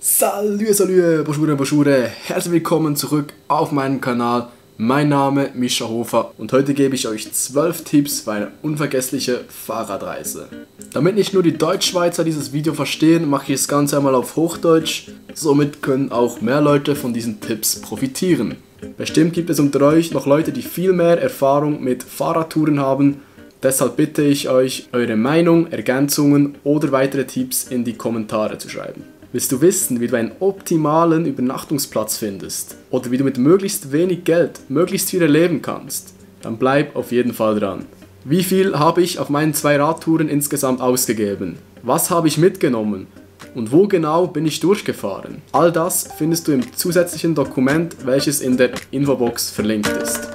Salü, bonjour, herzlich willkommen zurück auf meinem Kanal. Mein Name ist Mischa Hofer und heute gebe ich euch 12 Tipps für eine unvergessliche Fahrradreise. Damit nicht nur die Deutschschweizer dieses Video verstehen, mache ich das Ganze einmal auf Hochdeutsch. Somit können auch mehr Leute von diesen Tipps profitieren. Bestimmt gibt es unter euch noch Leute, die viel mehr Erfahrung mit Fahrradtouren haben. Deshalb bitte ich euch, eure Meinung, Ergänzungen oder weitere Tipps in die Kommentare zu schreiben. Willst du wissen, wie du einen optimalen Übernachtungsplatz findest oder wie du mit möglichst wenig Geld möglichst viel erleben kannst? Dann bleib auf jeden Fall dran. Wie viel habe ich auf meinen 2 Radtouren insgesamt ausgegeben? Was habe ich mitgenommen? Und wo genau bin ich durchgefahren? All das findest du im zusätzlichen Dokument, welches in der Infobox verlinkt ist.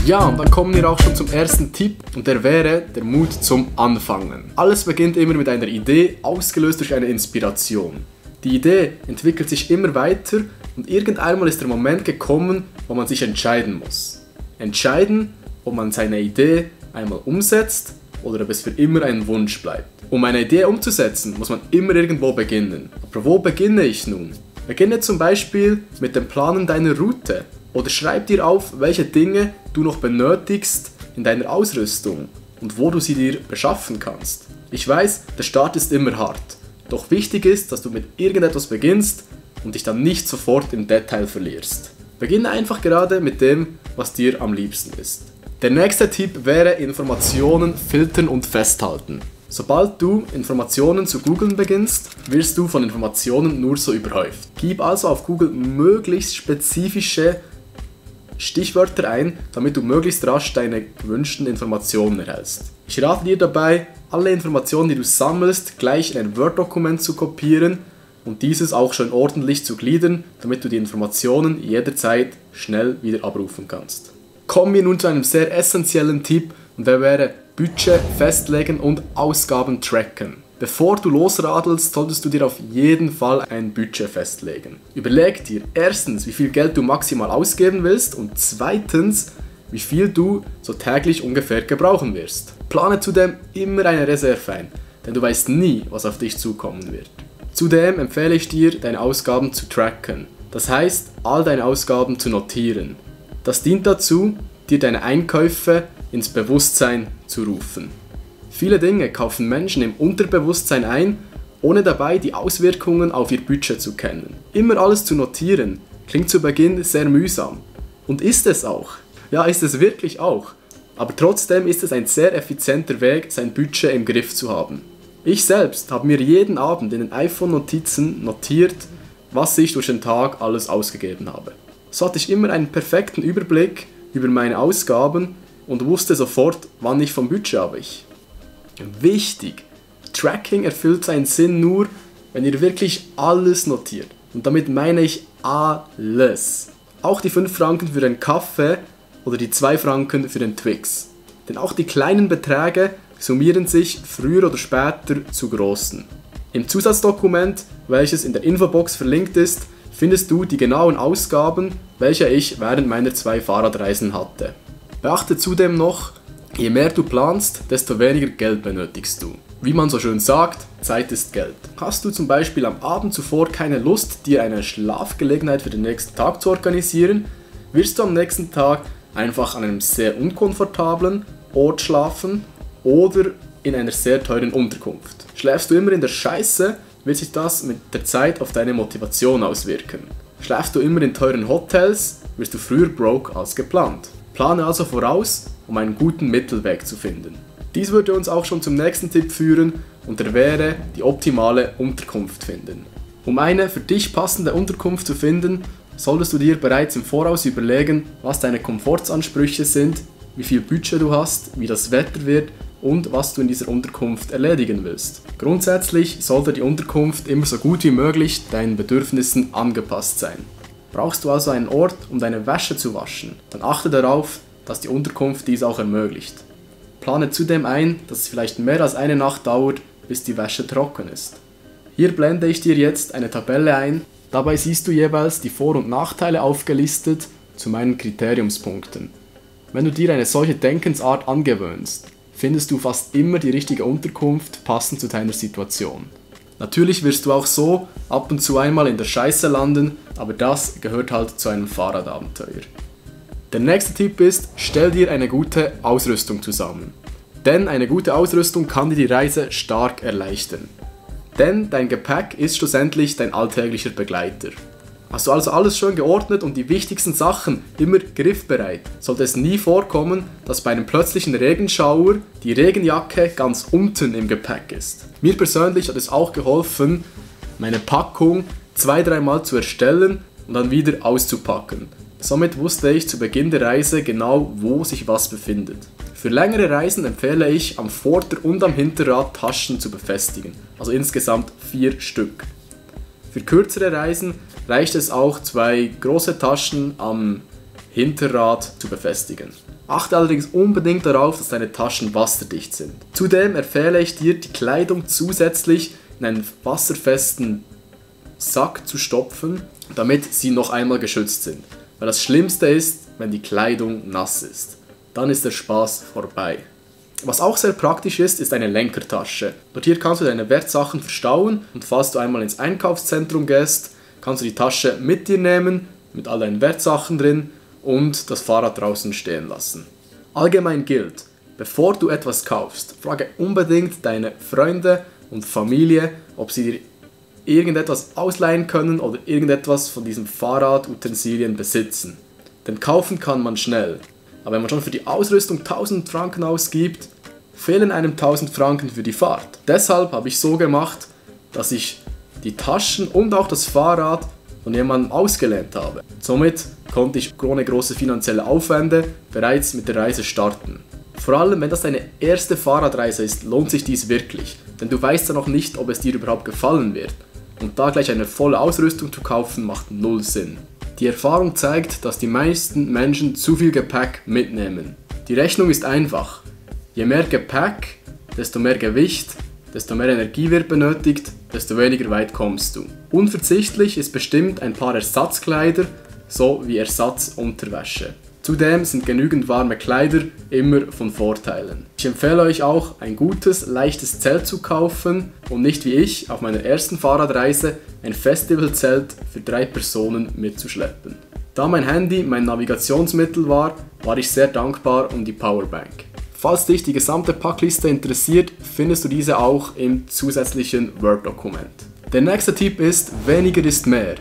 Ja, und dann kommen wir auch schon zum ersten Tipp und der wäre der Mut zum Anfangen. Alles beginnt immer mit einer Idee, ausgelöst durch eine Inspiration. Die Idee entwickelt sich immer weiter und irgendeinmal ist der Moment gekommen, wo man sich entscheiden muss. Entscheiden, ob man seine Idee einmal umsetzt oder ob es für immer ein Wunsch bleibt. Um eine Idee umzusetzen, muss man immer irgendwo beginnen. Aber wo beginne ich nun? Beginne zum Beispiel mit dem Planen deiner Route oder schreib dir auf, welche Dinge du noch benötigst in deiner Ausrüstung und wo du sie dir beschaffen kannst. Ich weiß, der Start ist immer hart. Doch wichtig ist, dass du mit irgendetwas beginnst und dich dann nicht sofort im Detail verlierst. Beginne einfach gerade mit dem, was dir am liebsten ist. Der nächste Tipp wäre Informationen filtern und festhalten. Sobald du Informationen zu googeln beginnst, wirst du von Informationen nur so überhäuft. Gib also auf Google möglichst spezifische Stichwörter ein, damit du möglichst rasch deine gewünschten Informationen erhältst. Ich rate dir dabei, alle Informationen, die du sammelst, gleich in ein Word-Dokument zu kopieren und dieses auch schon ordentlich zu gliedern, damit du die Informationen jederzeit schnell wieder abrufen kannst. Kommen wir nun zu einem sehr essentiellen Tipp und der wäre Budget festlegen und Ausgaben tracken. Bevor du losradelst, solltest du dir auf jeden Fall ein Budget festlegen. Überleg dir erstens, wie viel Geld du maximal ausgeben willst und zweitens, wie viel du so täglich ungefähr gebrauchen wirst. Plane zudem immer eine Reserve ein, denn du weißt nie, was auf dich zukommen wird. Zudem empfehle ich dir, deine Ausgaben zu tracken. Das heißt, all deine Ausgaben zu notieren. Das dient dazu, dir deine Einkäufe ins Bewusstsein zu rufen. Viele Dinge kaufen Menschen im Unterbewusstsein ein, ohne dabei die Auswirkungen auf ihr Budget zu kennen. Immer alles zu notieren, klingt zu Beginn sehr mühsam. Und ist es auch. Ja, ist es wirklich auch. Aber trotzdem ist es ein sehr effizienter Weg, sein Budget im Griff zu haben. Ich selbst habe mir jeden Abend in den iPhone-Notizen notiert, was ich durch den Tag alles ausgegeben habe. So hatte ich immer einen perfekten Überblick über meine Ausgaben und wusste sofort, wann ich vom Budget abwich. Wichtig! Tracking erfüllt seinen Sinn nur, wenn ihr wirklich alles notiert. Und damit meine ich alles. Auch die 5 Franken für den Kaffee oder die 2 Franken für den Twix. Denn auch die kleinen Beträge summieren sich früher oder später zu großen. Im Zusatzdokument, welches in der Infobox verlinkt ist, findest du die genauen Ausgaben, welche ich während meiner 2 Fahrradreisen hatte. Beachte zudem noch, je mehr du planst, desto weniger Geld benötigst du. Wie man so schön sagt, Zeit ist Geld. Hast du zum Beispiel am Abend zuvor keine Lust, dir eine Schlafgelegenheit für den nächsten Tag zu organisieren, wirst du am nächsten Tag einfach an einem sehr unkomfortablen Ort schlafen oder in einer sehr teuren Unterkunft. Schläfst du immer in der Scheiße, wird sich das mit der Zeit auf deine Motivation auswirken. Schläfst du immer in teuren Hotels, wirst du früher broke als geplant. Plane also voraus, um einen guten Mittelweg zu finden. Dies würde uns auch schon zum nächsten Tipp führen und der wäre die optimale Unterkunft finden. Um eine für dich passende Unterkunft zu finden, solltest du dir bereits im Voraus überlegen, was deine Komfortsansprüche sind, wie viel Budget du hast, wie das Wetter wird und was du in dieser Unterkunft erledigen willst. Grundsätzlich sollte die Unterkunft immer so gut wie möglich deinen Bedürfnissen angepasst sein. Brauchst du also einen Ort, um deine Wäsche zu waschen, dann achte darauf, dass die Unterkunft dies auch ermöglicht. Plane zudem ein, dass es vielleicht mehr als eine Nacht dauert, bis die Wäsche trocken ist. Hier blende ich dir jetzt eine Tabelle ein. Dabei siehst du jeweils die Vor- und Nachteile aufgelistet zu meinen Kriteriumspunkten. Wenn du dir eine solche Denkensart angewöhnst, findest du fast immer die richtige Unterkunft passend zu deiner Situation. Natürlich wirst du auch so ab und zu einmal in der Scheiße landen, aber das gehört halt zu einem Fahrradabenteuer. Der nächste Tipp ist, stell dir eine gute Ausrüstung zusammen. Denn eine gute Ausrüstung kann dir die Reise stark erleichtern. Denn dein Gepäck ist schlussendlich dein alltäglicher Begleiter. Hast du also alles schön geordnet und die wichtigsten Sachen immer griffbereit, sollte es nie vorkommen, dass bei einem plötzlichen Regenschauer die Regenjacke ganz unten im Gepäck ist. Mir persönlich hat es auch geholfen, meine Packung 2-3 Mal zu erstellen und dann wieder auszupacken. Somit wusste ich zu Beginn der Reise genau, wo sich was befindet. Für längere Reisen empfehle ich, am Vorder- und am Hinterrad Taschen zu befestigen, also insgesamt 4 Stück. Für kürzere Reisen reicht es auch, 2 große Taschen am Hinterrad zu befestigen. Achte allerdings unbedingt darauf, dass deine Taschen wasserdicht sind. Zudem empfehle ich dir, die Kleidung zusätzlich in einen wasserfesten Sack zu stopfen, damit sie noch einmal geschützt sind. Weil das Schlimmste ist, wenn die Kleidung nass ist. Dann ist der Spaß vorbei. Was auch sehr praktisch ist, ist eine Lenkertasche. Dort hier kannst du deine Wertsachen verstauen und falls du einmal ins Einkaufszentrum gehst, kannst du die Tasche mit dir nehmen, mit all deinen Wertsachen drin und das Fahrrad draußen stehen lassen. Allgemein gilt, bevor du etwas kaufst, frage unbedingt deine Freunde und Familie, ob sie dir irgendetwas ausleihen können oder irgendetwas von diesen Fahrradutensilien besitzen. Denn kaufen kann man schnell. Aber wenn man schon für die Ausrüstung 1000 Franken ausgibt, fehlen einem 1000 Franken für die Fahrt. Deshalb habe ich so gemacht, dass ich die Taschen und auch das Fahrrad von jemandem ausgelehnt habe. Somit konnte ich ohne große finanzielle Aufwände bereits mit der Reise starten. Vor allem, wenn das deine erste Fahrradreise ist, lohnt sich dies wirklich. Denn du weißt ja noch nicht, ob es dir überhaupt gefallen wird. Und da gleich eine volle Ausrüstung zu kaufen, macht null Sinn. Die Erfahrung zeigt, dass die meisten Menschen zu viel Gepäck mitnehmen. Die Rechnung ist einfach. Je mehr Gepäck, desto mehr Gewicht, desto mehr Energie wird benötigt, desto weniger weit kommst du. Unverzichtlich ist bestimmt ein paar Ersatzkleider sowie Ersatzunterwäsche. Zudem sind genügend warme Kleider immer von Vorteilen. Ich empfehle euch auch, ein gutes, leichtes Zelt zu kaufen und nicht wie ich auf meiner ersten Fahrradreise ein Festivalzelt für 3 Personen mitzuschleppen. Da mein Handy mein Navigationsmittel war, war ich sehr dankbar um die Powerbank. Falls dich die gesamte Packliste interessiert, findest du diese auch im zusätzlichen Word-Dokument. Der nächste Tipp ist, weniger ist mehr.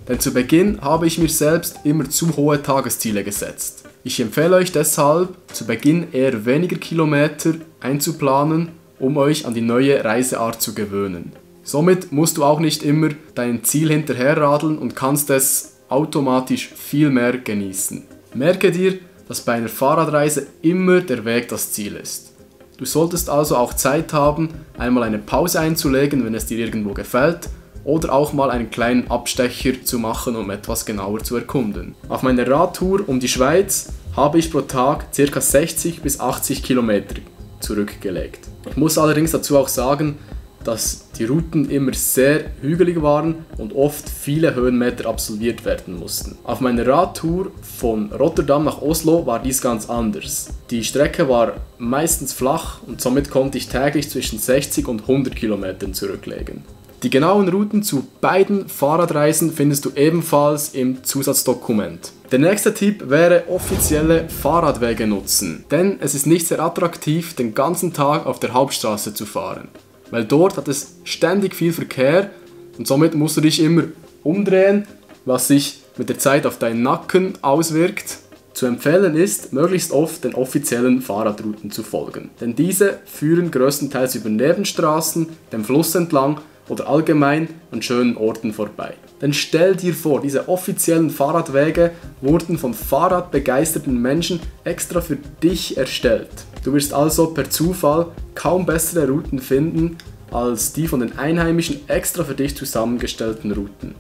Denn zu Beginn habe ich mir selbst immer zu hohe Tagesziele gesetzt. Ich empfehle euch deshalb, zu Beginn eher weniger Kilometer einzuplanen, um euch an die neue Reiseart zu gewöhnen. Somit musst du auch nicht immer dein Ziel hinterherradeln und kannst es automatisch viel mehr genießen. Merke dir, dass bei einer Fahrradreise immer der Weg das Ziel ist. Du solltest also auch Zeit haben, einmal eine Pause einzulegen, wenn es dir irgendwo gefällt, oder auch mal einen kleinen Abstecher zu machen, um etwas genauer zu erkunden. Auf meiner Radtour um die Schweiz habe ich pro Tag ca. 60 bis 80 Kilometer zurückgelegt. Ich muss allerdings dazu auch sagen, dass die Routen immer sehr hügelig waren und oft viele Höhenmeter absolviert werden mussten. Auf meiner Radtour von Rotterdam nach Oslo war dies ganz anders. Die Strecke war meistens flach und somit konnte ich täglich zwischen 60 und 100 Kilometern zurücklegen. Die genauen Routen zu beiden Fahrradreisen findest du ebenfalls im Zusatzdokument. Der nächste Tipp wäre offizielle Fahrradwege nutzen, denn es ist nicht sehr attraktiv, den ganzen Tag auf der Hauptstraße zu fahren, weil dort hat es ständig viel Verkehr und somit musst du dich immer umdrehen, was sich mit der Zeit auf deinen Nacken auswirkt. Zu empfehlen ist, möglichst oft den offiziellen Fahrradrouten zu folgen, denn diese führen größtenteils über Nebenstraßen, dem Fluss entlang oder allgemein an schönen Orten vorbei. Denn stell dir vor, diese offiziellen Fahrradwege wurden von fahrradbegeisterten Menschen extra für dich erstellt. Du wirst also per Zufall kaum bessere Routen finden als die von den Einheimischen extra für dich zusammengestellten Routen.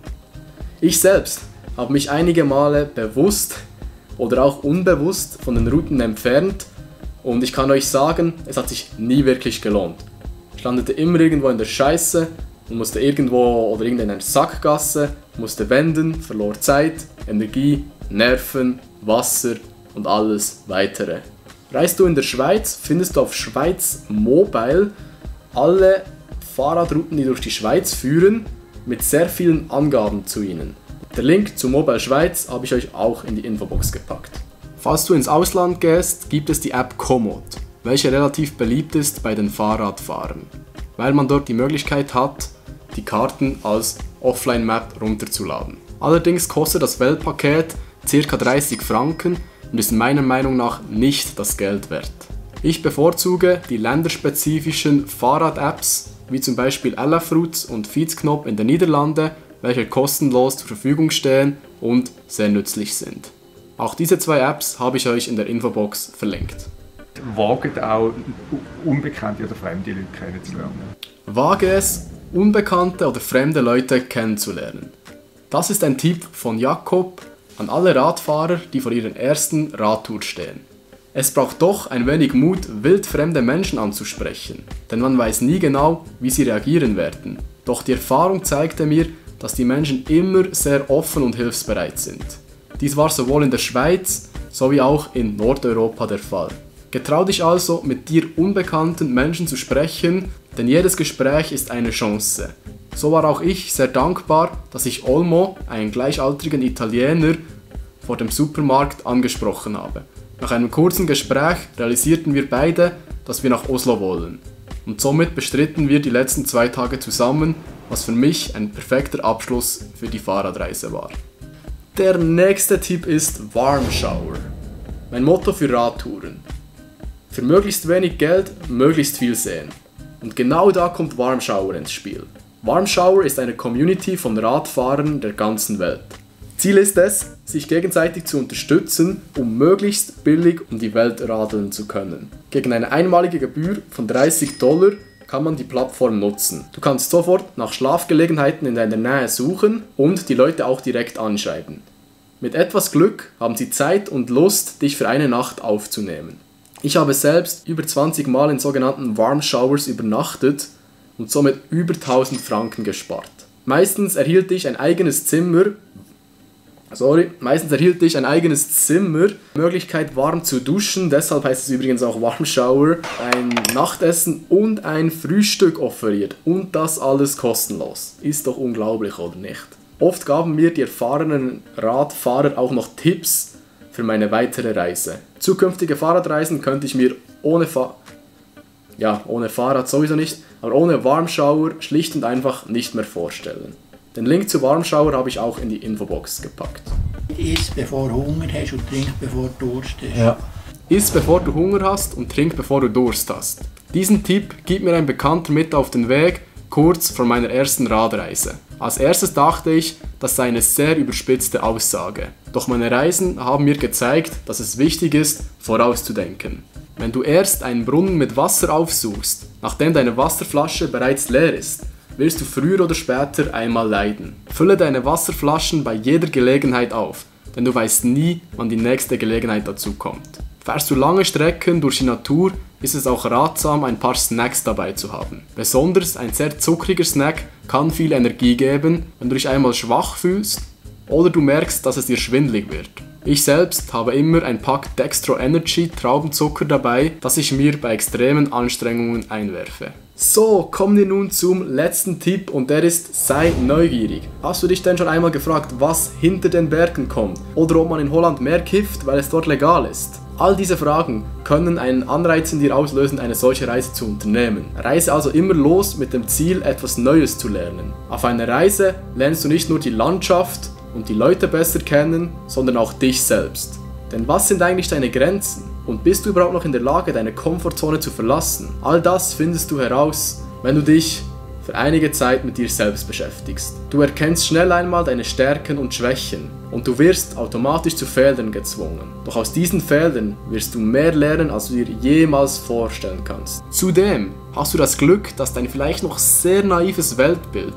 Ich selbst habe mich einige Male bewusst oder auch unbewusst von den Routen entfernt und ich kann euch sagen, es hat sich nie wirklich gelohnt. Ich landete immer irgendwo in der Scheiße und musste irgendwo oder in einer Sackgasse, musste wenden, verlor Zeit, Energie, Nerven, Wasser und alles weitere. Reist du in der Schweiz, findest du auf Schweiz Mobile alle Fahrradrouten, die durch die Schweiz führen, mit sehr vielen Angaben zu ihnen. Der Link zu Mobile Schweiz habe ich euch auch in die Infobox gepackt. Falls du ins Ausland gehst, gibt es die App Komoot, welche relativ beliebt ist bei den Fahrradfahrern, weil man dort die Möglichkeit hat, die Karten als Offline-Map runterzuladen. Allerdings kostet das Weltpaket ca. 30 Franken und ist meiner Meinung nach nicht das Geld wert. Ich bevorzuge die länderspezifischen Fahrrad-Apps, wie zum Beispiel Elefruits und Fietsknop in den Niederlanden, welche kostenlos zur Verfügung stehen und sehr nützlich sind. Auch diese zwei Apps habe ich euch in der Infobox verlinkt. Wagt auch unbekannte oder fremde Leute kennenzulernen. Wage es, unbekannte oder fremde Leute kennenzulernen. Das ist ein Tipp von Jakob an alle Radfahrer, die vor ihrer ersten Radtour stehen. Es braucht doch ein wenig Mut, wildfremde Menschen anzusprechen, denn man weiß nie genau, wie sie reagieren werden. Doch die Erfahrung zeigte mir, dass die Menschen immer sehr offen und hilfsbereit sind. Dies war sowohl in der Schweiz sowie auch in Nordeuropa der Fall. Getrau dich also, mit dir unbekannten Menschen zu sprechen, denn jedes Gespräch ist eine Chance. So war auch ich sehr dankbar, dass ich Olmo, einen gleichaltrigen Italiener, vor dem Supermarkt angesprochen habe. Nach einem kurzen Gespräch realisierten wir beide, dass wir nach Oslo wollen. Und somit bestritten wir die letzten 2 Tage zusammen, was für mich ein perfekter Abschluss für die Fahrradreise war. Der nächste Tipp ist Warm Shower. Mein Motto für Radtouren. Für möglichst wenig Geld möglichst viel sehen. Und genau da kommt Warm Shower ins Spiel. Warm Shower ist eine Community von Radfahrern der ganzen Welt. Ziel ist es, sich gegenseitig zu unterstützen, um möglichst billig um die Welt radeln zu können. Gegen eine einmalige Gebühr von $30 kann man die Plattform nutzen. Du kannst sofort nach Schlafgelegenheiten in deiner Nähe suchen und die Leute auch direkt anschreiben. Mit etwas Glück haben sie Zeit und Lust, dich für eine Nacht aufzunehmen. Ich habe selbst über 20 Mal in sogenannten Warm Showers übernachtet und somit über 1000 Franken gespart. Meistens erhielt ich ein eigenes Zimmer, Möglichkeit warm zu duschen, deshalb heißt es übrigens auch Warm Shower, ein Nachtessen und ein Frühstück offeriert und das alles kostenlos. Ist doch unglaublich, oder nicht? Oft gaben mir die erfahrenen Radfahrer auch noch Tipps für meine weitere Reise. Zukünftige Fahrradreisen könnte ich mir ohne Fahrrad sowieso nicht, aber ohne Warm Shower schlicht und einfach nicht mehr vorstellen. Den Link zu Warm Shower habe ich auch in die Infobox gepackt. Iss bevor du Hunger hast und trink bevor du Durst hast. Ja. Iss bevor du Hunger hast und trink bevor du Durst hast. Diesen Tipp gibt mir ein Bekannter mit auf den Weg, kurz vor meiner ersten Radreise. Als erstes dachte ich, das sei eine sehr überspitzte Aussage. Doch meine Reisen haben mir gezeigt, dass es wichtig ist, vorauszudenken. Wenn du erst einen Brunnen mit Wasser aufsuchst, nachdem deine Wasserflasche bereits leer ist, wirst du früher oder später einmal leiden. Fülle deine Wasserflaschen bei jeder Gelegenheit auf, denn du weißt nie, wann die nächste Gelegenheit dazu kommt. Fährst du lange Strecken durch die Natur, ist es auch ratsam, ein paar Snacks dabei zu haben. Besonders ein sehr zuckriger Snack kann viel Energie geben, wenn du dich einmal schwach fühlst oder du merkst, dass es dir schwindelig wird. Ich selbst habe immer ein Pack Dextro Energy Traubenzucker dabei, das ich mir bei extremen Anstrengungen einwerfe. So, kommen wir nun zum letzten Tipp und der ist: sei neugierig. Hast du dich denn schon einmal gefragt, was hinter den Bergen kommt? Oder ob man in Holland mehr kifft, weil es dort legal ist? All diese Fragen können einen Anreiz in dir auslösen, eine solche Reise zu unternehmen. Reise also immer los mit dem Ziel, etwas Neues zu lernen. Auf einer Reise lernst du nicht nur die Landschaft und die Leute besser kennen, sondern auch dich selbst. Denn was sind eigentlich deine Grenzen? Und bist du überhaupt noch in der Lage, deine Komfortzone zu verlassen? All das findest du heraus, wenn du dich für einige Zeit mit dir selbst beschäftigst. Du erkennst schnell einmal deine Stärken und Schwächen und du wirst automatisch zu Fehlern gezwungen. Doch aus diesen Fehlern wirst du mehr lernen, als du dir jemals vorstellen kannst. Zudem hast du das Glück, dass dein vielleicht noch sehr naives Weltbild,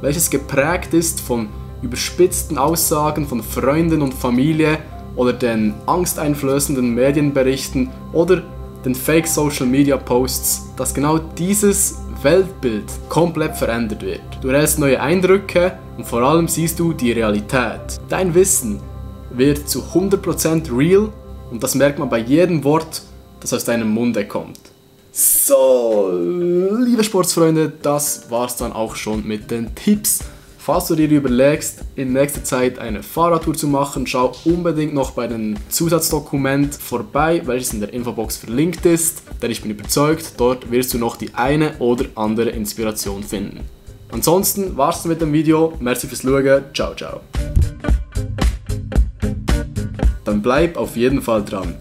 welches geprägt ist von überspitzten Aussagen von Freunden und Familie oder den angsteinflößenden Medienberichten oder den Fake Social Media Posts, dass genau dieses Weltbild komplett verändert wird. Du erhältst neue Eindrücke und vor allem siehst du die Realität. Dein Wissen wird zu 100% real und das merkt man bei jedem Wort, das aus deinem Munde kommt. So, liebe Sportsfreunde, das war's dann auch schon mit den Tipps. Falls du dir überlegst, in nächster Zeit eine Fahrradtour zu machen, schau unbedingt noch bei dem Zusatzdokument vorbei, welches in der Infobox verlinkt ist, denn ich bin überzeugt, dort wirst du noch die eine oder andere Inspiration finden. Ansonsten war's mit dem Video, merci fürs Schauen, ciao ciao. Dann bleib auf jeden Fall dran.